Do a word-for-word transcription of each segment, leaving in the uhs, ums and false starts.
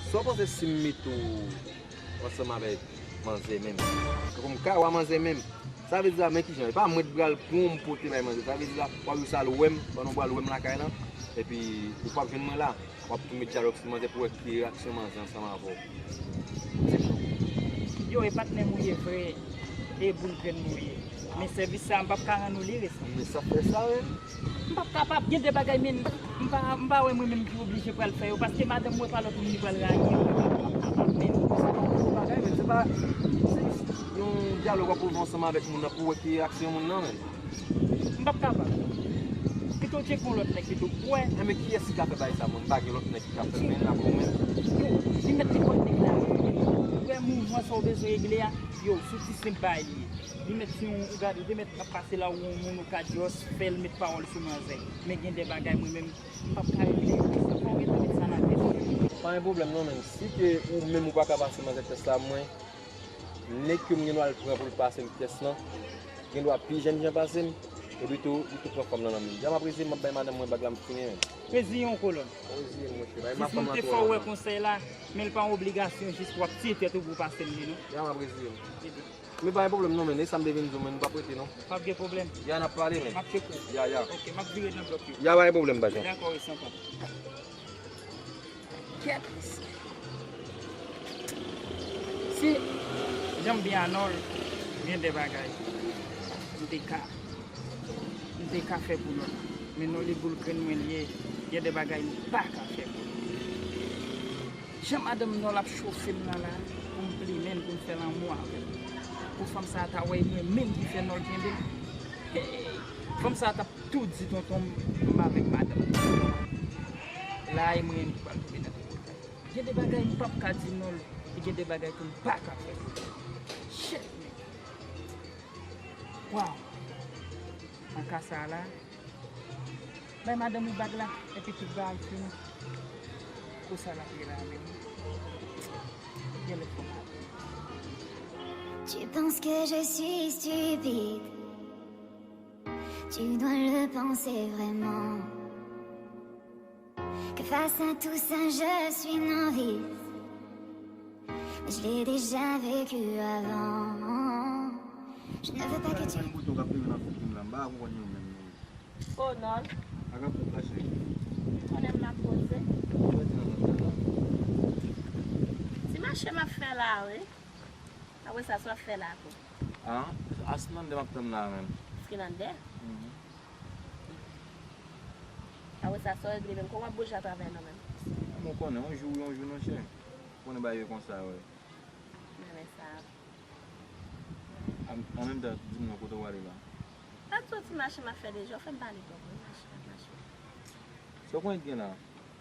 Sa w panse si m mete w ansanm avèk manzè menm? Tankou m ka wè manzè menm. Sa vle di la, men kijan, e pa mwen ki pral pran w pote bay manzè. Sa vle di la, w ap jis al wè m, pandan w pral wè m lakay lan, epi ou p ap jwenn mwen la. W ap tou met dyalòg sou manzè pou wè ki reyaksyon manzè ansanm avè w. Yo, e patnè m ou ye vre, e boul grenn m ou ye. Men sèvis sa a, m p ap ka rann ou li, resan. Men sa fè sa, menm? M p ap kapab, gen de bagay, men m pa, m pa wè mwen menm ki oblije pral fè yo, paske madanm mwen pa lòt moun li pral rayi. M p ap kapab, men. Sa pa yon gwo bagay, men se pa, se jis yon dyalòg w ap ouvri ansanm avèk moun nan pou wè ki reyaksyon moun nan, men. M p ap kapab. Pito w tcheke yon lòt nèg pito. Wè. Enben, kiyès ki ka fè bagay sa, mwen? M pa gen lòt nèg ki ka fè l, men n ap ou menm. Yo, li mèt nenpòt nèg la. Ou wè mouvman sa w bezwen regle a, yo, sou ti senp bagay li ye. Li mèt si yon, ou gade, ou te mèt ap pase la, ou yon moun, ou ka just fè l met pawòl sou manzè. Men gen de bagay, mwen menm, m p ap ka regle yo. Sa fò w gentan met sa nan tèt ou. Pa gen pwoblèm non, men si ke ou menm ou pa ka pase manzè tès la, mwen, nèg ke m gen dwa al pran pou l pase m tès lan, gen dwa pi jèn jan pase m, epi tou, li tou pran fanm nan nan men m. Jan m ap reziye m, m ap bay madanm mwen bag la, m fini menm. Reziye w kolòn. Reziye m, monchè, bay m ap fanm lan twò lontan. Jis m te fè w wè konsèy la, men l pa yon obligasyon jis pou w ap tiye tèt ou pou w pase m li, non. Jan m ap reziye m. Ebyen. Men pa gen pwoblèm non, men, e sa m te vin di w, men, nou p ap rete, non. P ap gen pwoblèm. Ya, n ap pale, men. M ap tcheke w. Ya, ya. Ok, m ap vire nan blòk yo. Ya, pa gen pwoblèm, pa gen. Dakò, wi, santan. Kèt mesye. Si jan m byen a Nòl, gen de bagay m te ka, m te ka fè pou Nòl. Men Nòl e boul grenn mwen li ye, gen de bagay m pa ka fè pou li. Jan madanm Nòl ap chofe m nan la, pou m plimen l, pou m fè lanmou avè l. Pou fanm sa a ta wè e mwen menm ki fè Nòl kenbe l. Hey! Fanm sa a t ap tou di tonton m, m avèk madanm. La e mwen ki pral tonbe nan tripotay. Gen de bagay m p ap ka di Nòl, e gen de bagay tou m pa ka fè pou Nòl. Shit, man. Waw. Nan ka sa a la, bay madanm ou bag la, epi tout bagay fini. Konsa l ap ye la menm. Gen lè fò m ale. Tu penses que je suis stupide? Tu dois le penser vraiment. Que face à tout ça, je suis novice. Mais je l'ai déjà vécu avant. Je ne veux pas que tu... Mwen bouton k ap leve nan figim la, m pa konprann yo menm non. Oh, Nòl. Sa k ap fèt la, cheri? Konnen m la poze. Ou rete nan zòn sa la. Ti mache m ap fè la, wi. Apre sa, sa w ap fè la tou? Ah, Asnande m ap tann la menm. Finande? Mhm. Apre sa, sa w regle menm? Kòman w ap bouje atravè nou menm? Mwen konnen, yon jou, yon jou, non, cheri. Ou konnen bagay yo konsa, wi. Mwen renmen sa. An, an menm tan, di m non, kote w ale la? Pa t soti mache m ap fè deja, w fè m pale twòp, wi, mache, mache. Sa w konnen ki gen la?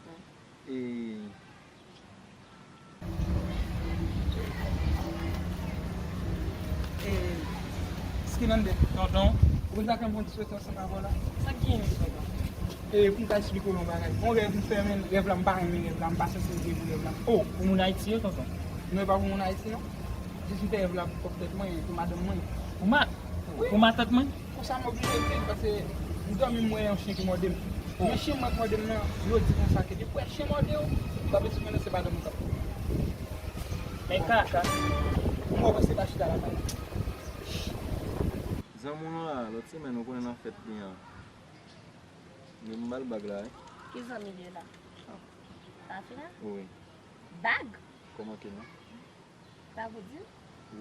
Hmm. E, e, Skinande, tonton, ou konn sa fè m pran ti soti ansanm avè w la? Sa k genyen, tonton? E, pou m ka esplike w yon bagay. Yon rèv m fè, men rèv la, m pa renmen rèv la, m pa sanse m te pou rèv la. Oh, pou moun Ayiti yo, tonton? Non, e pa pou moun Ayiti, non. Jis m fè rèv la pou pwòp tèt mwen, pou madanm mwen. Pou ma-, wi, pou matant mwen? Konsa m oblije di l, paske m dòmi, m wè yon chen ki mòde m. Oh. Men chen mwen k mòde m nan, yo di konsa ke depi w wè chen mòde w, sa vle di konnen se madanm ou k ap mòde w. Men kaka. M wè w panse pa chita lakay la. Zanmi w lan la, lòt semèn, ou konnen nan fèt li an. Men m ba l bag la, wi. Ki zanmi li ye la? Ah. Sa fini? Wi. Bag? Kòman ke non? Sa vle di?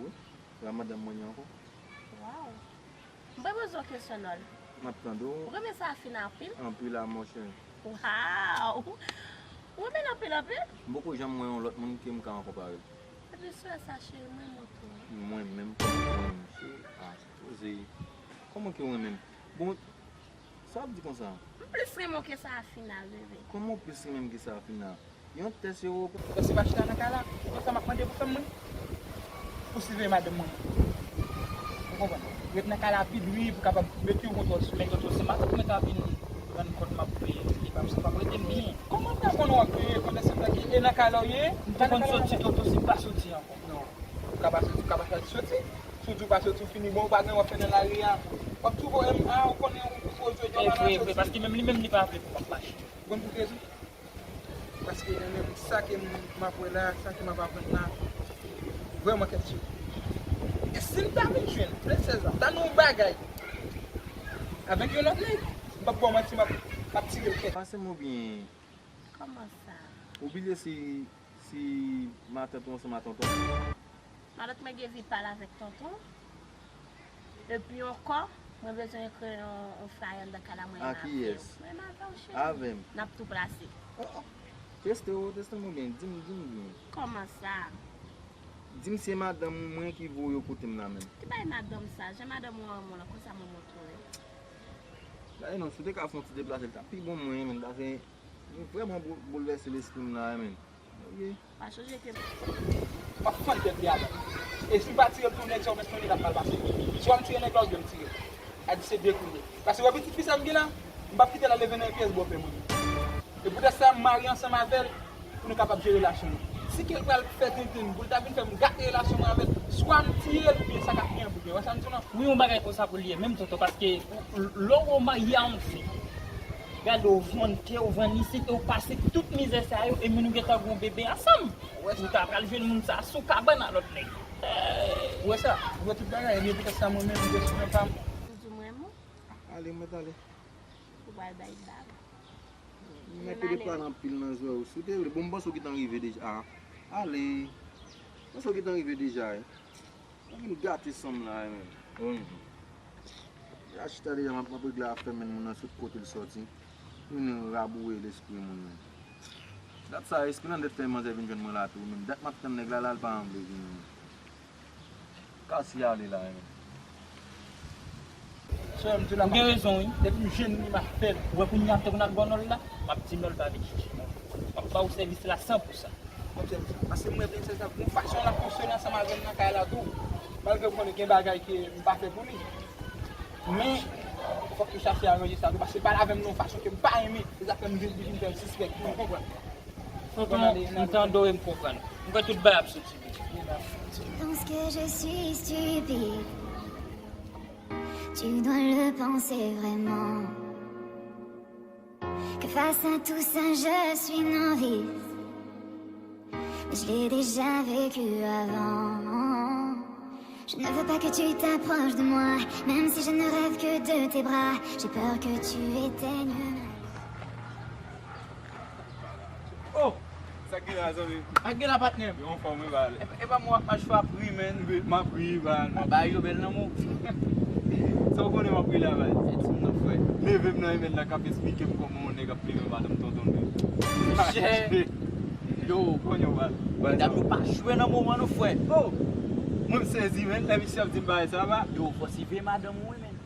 Wi. La madanm mwen ye ankò. Waw. M pa poze w kesyon, Nòl. M ap tande w. Ou renmen sa fini anpil? Anpil a, monchè. Waw. Ou renmen l anpil, anpil? M poko janm wè yon lòt moun ke m ka konpare l. Epi sou sa, cheri, mwen menm tou. Mwen menm, mwen menm, cheri. Ah, poze. Kòman ke w renmen m? Bon, sa w ap di konsa? M plis renmen w ke Safina, bebe. Kòman w plis renmen m ke Safina? Yon tès yo. Tòsi pa chita nan kay la. Ou konn sa m ap mande pou fè m, mwen? Pou siveye madanm mwen. Ou konprann? Ret nan kay la pi dri pou kapab mete yon kontwòl sou men Toto Sima. Toto mwen ta vin rann kont m ap peye li pa m sa pa m rete byen. Kòman w ta konn w ap peye kontan se ta ki e nan kay la w ye? M te konn soti, Toto Sima pa soti ankò. Non. Ou ka pa soti, ou ka pa chwazi soti. Si w di w pa soti, w fini bon, ou pa gen w ap fè nan lari a. W ap twouve w, a, ou konnen ou, ou, ou jwe djòl. E vre, e vre, paske menm li menm li pa vle pou m ap mache. Ou konn pou ki rezon? Paske, ebyen, sa ke m, m ap wè la, sa ke m ap aprann la, vrèman kèt sou. E si m ta vin jwenn Princess la, ta nan yon bagay avèk yon lòt nèg, m p ap ba w manti, m ap, m ap tire l kèt. Pase m oubyen. Kòman sa? Ou bliye si, si matant ou ansanm a tonton? Matant mwen gen vi pa l avèk tonton. Epi ankò, mwen bezwen ekri yon, yon flyer anndan kay la, mwen menm avè w. Mwen menm avè w, cheri. Avè m. N ap tou plase. Oh, oh. Teste w, teste m byen. Di m, di m byen. Kòman sa? Di m se madanm mwen ki voye w kote m la menm. Ki bay madanm sa? Jan madanm ou renmen w la, konsa mwen montre w. Gade non, si w te ka fè yon ti deplase, l t ap pi bon mwen, menm, paske Li vrèman bou-, boulvèse lespri m la, wi, men. Ok. Pa sonje ke m ap fann tèt li avè m. E si m pa tire l tou, nèg sa w menm konnen k ap mal pase. Swa m tire nèg la oubyen m tire l. A di se de kou l ye. Paske wè pitit fi sa m gen la, m p ap kite l al leve nan yon pyès bòpè mwen. E poutèt sa, m marye ansanm avè l pou nou kapab jere relasyon nou. Si ke l pral fè tintin pou l ta vin fè m gate relasyon mwen avè l, swa m tiye l oubyen sa k ap pi an pou l gen. Wè sa m di w lan? Wi, yon bagay konsa pou l ye, menm tonton, paske lè w marye a yon fi, gade w vann tè, w vann isit, e w pase tout mizè sa yo, e moun ou gentan gen yon bebe ansanm. Ou ta pral jwenn moun sa sou kabann a lòt nèg. Ou wè sa? Ou wè tout bagay, ebyen poutèt sa mwen menm, m te sou men pa m. Ou di m renmen w? Ale, mwen t ale. Ou pral bay bag. M mèt pede pale anpil nan zòrèy w. Si w te vle, bon, m panse w gentan rive deja. Ale. M panse w gentan rive deja, wi. Ou vin gate san m la, wi, menm. Wi. Deja chita deja, m ap, m ap regle afè m, men moun nan sot kote l sòti. Vin rabouwe lespri moun nan. Dat sa, espri nan dèt fè manzè vin jwenn mwen la tou, menm. Dat m ap tann nèg la, la, l pa ann vle vini. Kasi ale la, wi. Ou gen rezon, wi. Depi m jwenn li, m ap fè l. Ou wè kounye a m te konn al ba w nòl la, m ap di nòl pa vin chèche mwen. M ap ba w sèvis la san pou san. Paske m wè Princess la, gon fason l ap fonksyone ansanm avè m nan kay la tou. Malgre m konnen gen bagay ke m pa fè pou li. Men, fòk nou chache aranje sa tou, paske l pale avè m nan yon fason ke m pa renmen. Se sa k fè m vin, vin fè l sispèk tou, ou konprann? Tonton, m tande w e m konprann. M kwè tout bagay ap soti byen. Tu penses que je suis stupide. Tu dois le penser vraiment. Que face à tout ça, je suis novice. Mais je l'ai déjà vécu avant. Je ne veux pas que tu t'approches de moi, même si je ne rêve que de tes bras. J'ai peur que tu éteignes ma vie. Oh! Sa k gen la, zanmi? Sa k gen la, patnè m? Yo, anfòm, wi, bal. E, e pa mwen w ap mache, w ap ri, menn. M ap ri, bal. Bagay yo bèl nan men w. Sa w konnen m ap ri la, bal? Se ti m nan, frè. Neve m nan, e menn nan k ap esplike m kòman yon nèg ap plere madanm tonton l. Monchè. Yo, konn yo, bal. Medam yo pa jwe nan moman, non, frè. Oh! Mwen, m sezi, menn, lè misye ap di m bagay sa, ba. Yo, fò siveye madanm ou, wi, menn.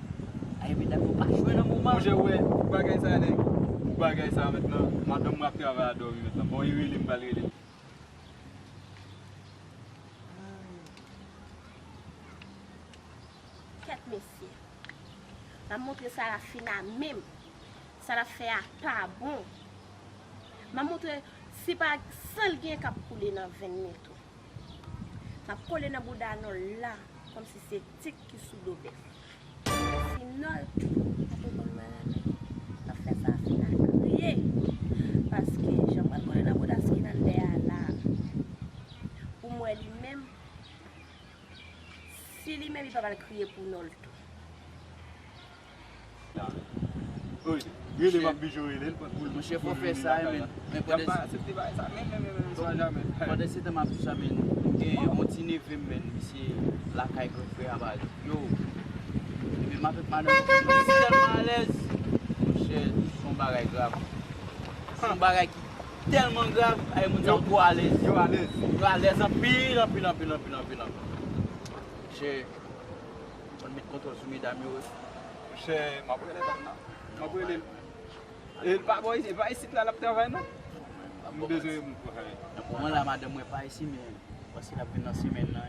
Ay, medam yo pa jwe nan moman. Monchè, ou wè, pou bagay sa, nèg. Pou bagay sa, mentnan, madanm mwen ap travay a dòmi mentnan. Bon, e rele m, m pral rele l. Kèt mesye. M ap montre Sarafina menm. Sa l ap fè a pa bon. M ap montre se pa san l gen k ap koule nan venn mwen tou. M ap kole nan bouda nòl la kòmsi se tik ki sou do bèf. Si nòl ap reponn mwen renmen, m ap fè Sarafina kriye. Paske jan m pral kole nan bouda Skinande a la, pou m wè li menm, si li menm li pa pral kriye pou nòl tou. Wi, rele m ap bijo rele l. Monchè, fò fè sa, men, men pandan, pandan se tan m ap di sa, men, m gen yon ti neve m, men, misye lakay gran frè a bal. Yo, epi matant madanm mwen tèlman alèz. Monchè, se yon bagay grav. Se yon bagay ki tèlman grav, ay, moun sa yo twò alèz. Yo alèz. Yo alèz anpil, anpil, anpil, anpil, anpil, anpil. Monchè, fò n met kontwòl sou medam yo, wi. Monchè, m ap rele dam nan. M ap rele l. E l pa bò isit, e pa isit la l ap travay, non. M bezwen yon moun pou travay. Nan moman la, madanm mwen pa isit, men paske l ap vin nan semèn nan.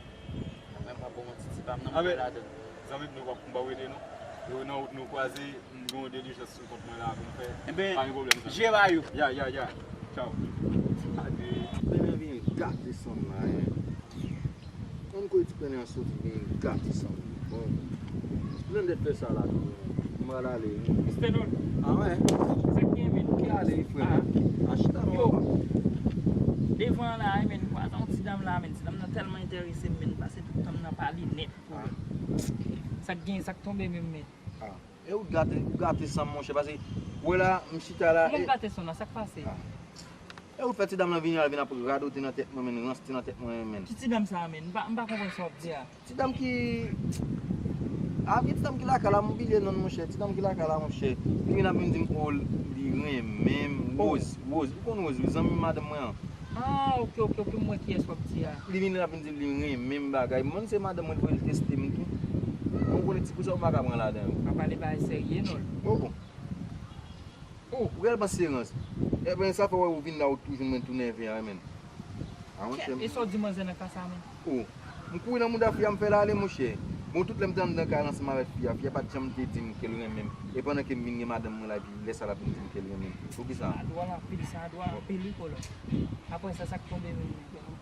Mwen pa bon, ti ti pa m nan mwen ladan. Zanmi m, nou pa, m pa rele, non. Yo nan wout nou kwaze. M gen yon dilijans sou kont mwen la pou m fè. Enben, pa gen pwoblèm, sa. Jere yo. Ya, ya, ya. Tchaw. Ade. Pèlen vin gate san m la, hein. Ann kote ti pèlen an soti vin gate san m. Bon. Ti pèlen dèt fè sa la tou. M pral ale, wi. Mister Nol. Ah wè. Sa k gen, men? Ki ale, frè? Ah. Ah, chita non, yo, papa. Devan an la, men, kwaze yon ti dam la, men. Ti dam nan tèlman enterese m, men, m pase tout tan m nan pale nèt pou li. Ah. Sa k gen, sa k tonbe menm, men? Ah. E ou gate, ou gate san m, monchè, paske, wè la, m chita la. Kòman e gate san nan, sa k pase? Ah. E ou fè ti dam nan vini, al vin ap radote nan tèt mwen, men, ranste nan tèt mwen, men. Ki ti dam sa a, men? M pa, m pa konprann sa w ap di a. Ti dam ki, a, gen ti dam ki lakay la, m bliye non l, monchè. Ti dam ki lakay la, monchè. Li vin ap vin di m, o, li renmen m. Oh. Rose, Rose. Ou konn Rose, wi, zanmi madanm mwen an. Ah, ok, ok, ok, m wè kiyès w ap di a. Li vin, l ap vin di m li renmen m bagay. Mwen, se madanm mwen, l voye l teste m tou. Mwen konnen ti kou sa, ou pa ka pran ladan yo. Pa pale bagay serye, non. Oh, bon. Oh. Ou reyèlman serans. Ebyen, sa fè w wè ou vin la, ou tou jwenn mwen tou nève a, men. A, monchè. E sa w di manzè nan ka sa, men? Oh. M kouri nan mouda fi a, m fè l ale, monchè. Bon, tout lè m te anndan kay la ansanm avèk fi a, fi a pa t janm te di m ke l renmen m. E pandan ke m vin gen madanm mwen la, epi lè sa l ap vin di m ke l renmen m. Poukisa? Sa dwòl anpil, sa dwòl anpil, wi, kolòn. Apre sa, sa k tonbe menm?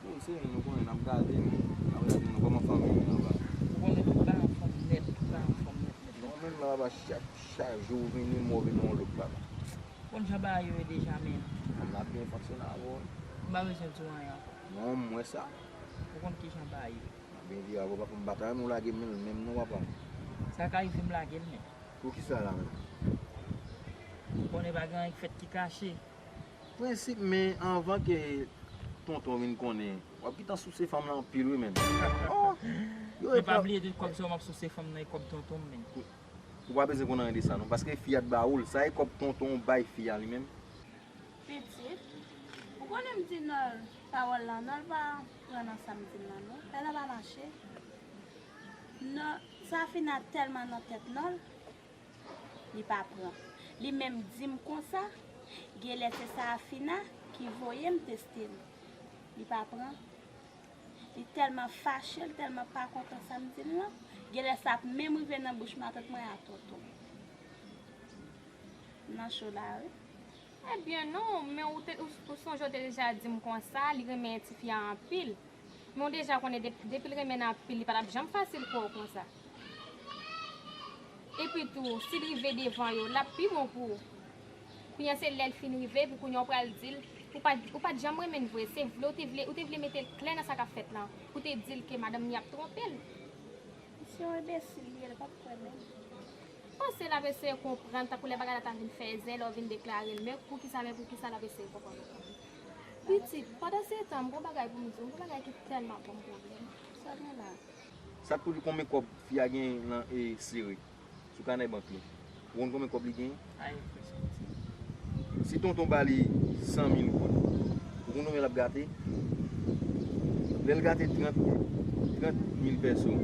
Bon, se nou konnen, n ap gade, men. Apre sa, nou kòman fanmi nou anba. Ou konnen tout bagay anfòm nèt, tout bagay anfòm nèt, nèt. Non, menm la, papa, chak, chak jou ou vini, mwen vin yon lòt, papa. Konn jan bagay yo ye deja, men. Fanm nan ap byen fonksyone avè w. M pa bezwen di w anyen ankò. Non, m wè sa. Ou konn kijan bagay ye. M ap byen viv avè w, papa, m pa ta renmen w lage m menm, non, papa. Sa ka rive m lage l, men. Poukisa la menm? Ou konnen pa gen anyen k fèt ki kache. Prensip, men anvan ke tonton vin konnen, w ap gentan souse fanm nan anpil, wi, menm. Oh! Yo, men pa bliye de kòb sa w m ap souse fanm nan e kòb tonton m, men. Ou pa bezwen konn anyen de sa, non, paske fi a t ba ou l. Sa e kòb tonton w bay fi a, li menm. Pitit, ou konnen m di Nòl pawòl la, Nòl pa pran nan sa m di l lan, non. Bagay la pa mache. Non, Safina tèlman nan tèt Nòl, li pa pran. Li menm di m konsa, genlè se Safina ki voye m teste l. Li pa pran. Li tèlman fache, li tèlman pa kontan sa m di l lan. Genlè sa ap menm rive nan bouch matant mwen a tonton. M nan cho la, wi. Ebyen non, men ou te, ou, ou sonje w te deja di m konsa, li renmen tifi a anpil. Men w deja konnen dep-, depi l renmen l anpil, li pa t ap janm fasil pou w konsa. Epi tou, si l rive devan yo, l ap pi bon pou ou. Kounye a se lè l fin rive, epi kounye a w pral di l, ou pa, ou pa t janm renmen l vre, se vle w te vle, ou te vle mete l klè nan sa k ap fèt lan, pou w te di l ke madanm li ap twonpe l. Se yon enbesil li ye, li p ap kwè menm. Panse l ap eseye konprann, tankou lè bagay la ta vin fè zen, lè w vin deklare l, men poukisa, men poukisa l ap eseye konprann ou konn? Pitit, pandan se tan, m gon bagay pou m di w, m gon bagay ki tèlman ban m pwoblèm. Sa gen la? Sa t pou di konbyen kòb fi a genyen nan, e, sere sou kanè bank li? Ou konn konbyen kòb li genyen? Ay, frè, sa w di. Si tonton ba li san mil goud, ou konn konbyen l ap gate? Lè l gate trant, trant mil pèso,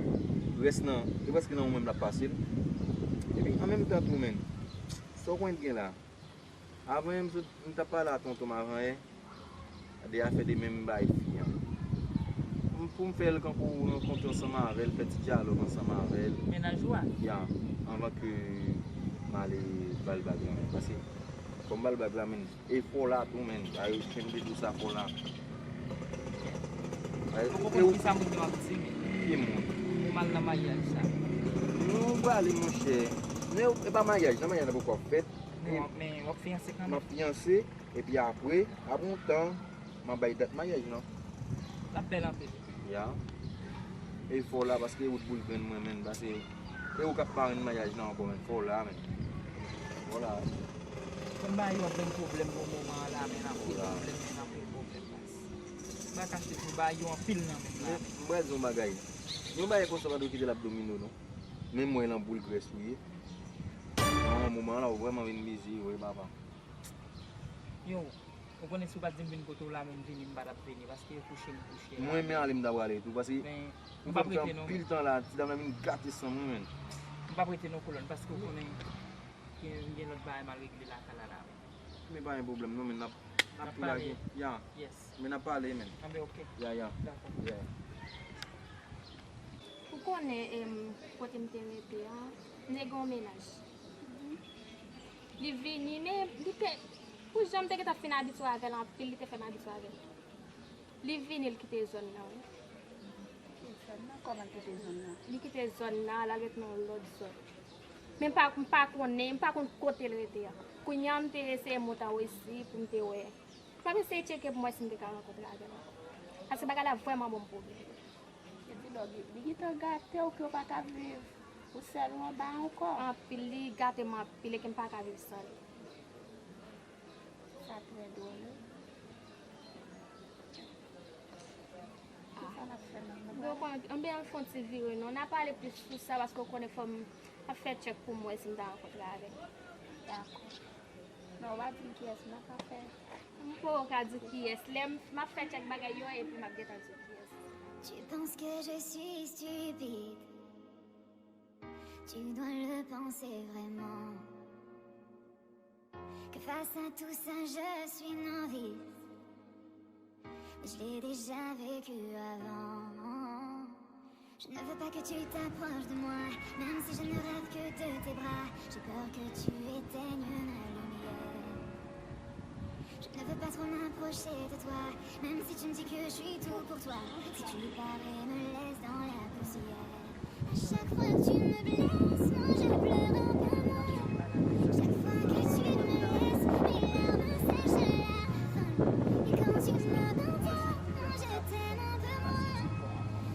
rès nan, se prèske nan ou menm l ap pase l. Epi, an menm tan tou, menn, sa w konn gen la? Avan yè, m sot, m t ap pale a tonton m avan yè, de afè de menm bay fi an. M, pou m fè l kankou rankontre ansanm avè l, fè ti dyalòg ansanm avè l. Mennaj ou a? Ya, anvan ke m ale ba l bag la, men. Paske, fò m ba l bag la, men. E fò la tou, men. Sa yo, chen m te di w sa fò la. Ou konprann ki sa moun yo ap di, men. Ki moun? Ou mal nan maryaj sa. Nou prale, monchè. Men e pa maryaj, nan maryaj la poko ap fèt. Men w ap, men w ap fiyanse kanmenm. M ap fiyanse, epi apre, apre yon tan, m ap bay dat maryaj lan. L ap bèl anpil. Ya. E fò la, paske ou t boul grenn mwen, menn, paske e ou k ap parenn maryaj lan ankò, menn, fò la, menn. Fò la. Konn bagay yo ap ban m pwoblèm pou moman an la, menn, anpil pwoblèm, menn, anpil pwoblèm, baz. M pa kache pou bagay yo anpil nan menm la, menn. M pral di yon bagay. Yon bagay konsa pa dwe kite l ap domine w, non. Menm mwen lan boul grès ou ye. Nan yon moman la, ou vrèman vin bizi, wi, papa. Yo, ou konnen si w pa t di m vin kote w la, menm vini, m pa t ap vini, paske yo kouche m kouche a. Mwen, men ale m ta prale tou, paske m konn fè anpil tan la, ti dam nan vin gate san mwen, menn. M p ap rete non, kolòn, paske ou konnen gen, gen lòt bagay m al regle lakay la, la, menn. Men pa gen pwoblèm, non, men n ap, n ap tou lage. Ya. Yes. Men n ap pale, menn. Anben, ok. Ya, ya. Dakò. Ya. Ou konnen, em, kote m te rete a, m te gen yon mennaj. Li vini, men li te, pou jan m te gentan fin abitye avè l anpil, li te fè m abitye avè l. Li vini, li kite zòn nan, wi. Kite zòn nan? Kòman l kite zòn nan? Li kite zòn nan, l al ret nan yon lòt zòn. Men m pa, m pa konnen, m pa konn kote l rete a. Kounye a, m te eseye monte anwo isi pou m te wè. M ap eseye tcheke pou m wè si m te ka rankontre avè l ankò. Paske bagay la vrèman ban m pwoblèm. Epi dòg, li gentan gate w ke w pa ka viv ou sèl ou anba ankò. Anpil, li gate m anpil e ke m pa ka viv san li. Sa trè dwòl, wi. Kisa n ap fè menm? Bon, bon, anben, ann fè yon ti vire non. N a pale plis sou sa paske w konnen fò m ap fè tchèk pou m wè si m ta rankontre avè l. Dakò. Non, w pa di m kiyès m ap fè. M poko ka di kiyès. Lè m, m ap fè tchèk bagay yo epi m ap gentan di w kiyès. Tu penses que je suis stupide. Tu dois le penser vraiment. Que face à tout ça, je suis novice. Mais je l'ai déjà vécu avant. Je ne veux pas que tu t'approches de moi, même si je ne rêve que de tes bras. J'ai peur que tu éteignes la lumière. Je ne veux pas trop m'approcher de toi, même si tu me dis que je suis tout pour toi. Si tu parais, me laisses dans la poussière. À chaque fois que tu me blesses, moi je pleure un peu moins. Chaque fois que tu me laisses, mes larmes sèchent à la fin. Et quand tu m'abandonnes, je t'aime un peu moins.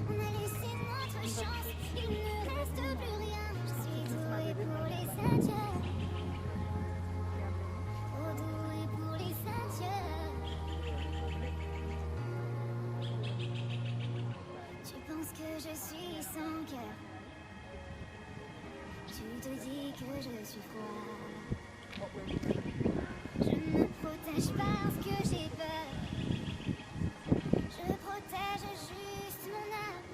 On a laissé notre chance, il ne reste plus rien. Je suis douée pour les adultes. Trop douée pour les adultes. Tu penses que je suis sans cœur. Tu te dis que je suis froid. Je me protège parce que j'ai peur. Je protège juste mon âme.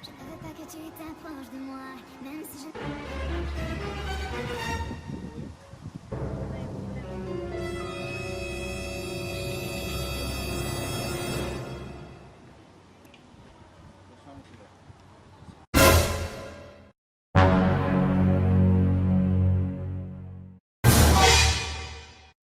Je ne veux pas que tu t'approches de moi, même si je...